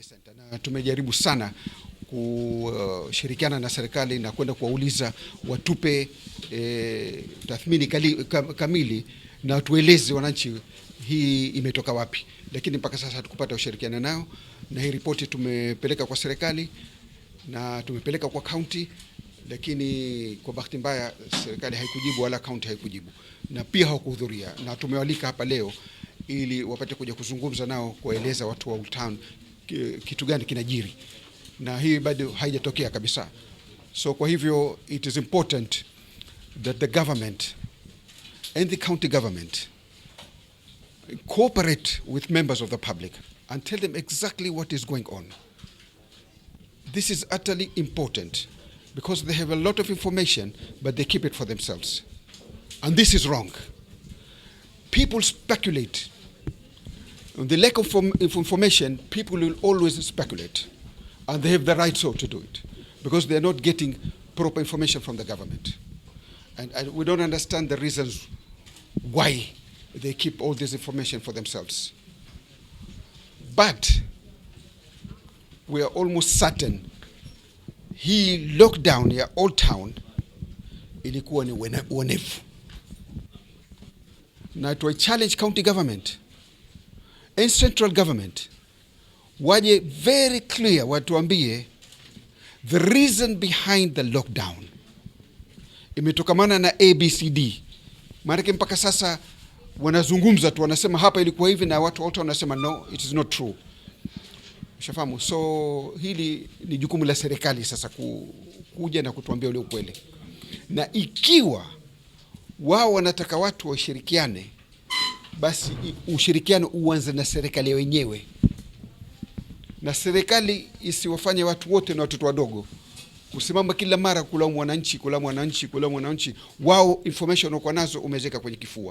Epicenter. Na tumejaribu sana kushirikiana na serikali na kwenda kuwauliza watupe tathmini kamili na tueleze wananchi hii imetoka wapi, lakini mpaka sasa hatukupata ushirikiano nao, na hii ripoti tumepeleka kwa serikali na tumepeleka kwa county, lakini kwa bahati mbaya serikali haikujibu wala county haikujibu, na pia hawakuhudhuria, na tumewalika hapa leo ili wapate kuja kuzungumza nao, kuwaeleza watu wa Old Town kitu gani kinajiri, na hii bado haijatokea kabisa. So kwa hivyo it is important that the government and the county government cooperate with members of the public and tell them exactly what is going on. This is utterly important because they have a lot of information, but they keep it for themselves. And this is wrong. People speculate. On the lack of information, people will always speculate. And they have the right so to do it because they are not getting proper information from the government. And we don't understand the reasons why they keep all this information for themselves. But we are almost certain hii lockdown ya Old Town ilikuwa ni uonevu, na to challenge county government and central government waje very clear, watuambie the reason behind the lockdown imetokamana na ABCD. Maanake mpaka sasa wanazungumza tu, wanasema hapa ilikuwa hivi, na watu wote wanasema no, it is not true. Ushafahamu? So hili ni jukumu la serikali sasa kuja na kutuambia ule ukweli, na ikiwa wao wanataka watu washirikiane, basi ushirikiano uanze na serikali wenyewe, na serikali isiwafanye watu wote na watoto wadogo kusimama kila mara kulaumu wananchi, kulaumu wananchi, kulaumu wananchi. Wao information wako nazo umeziweka kwenye kifua.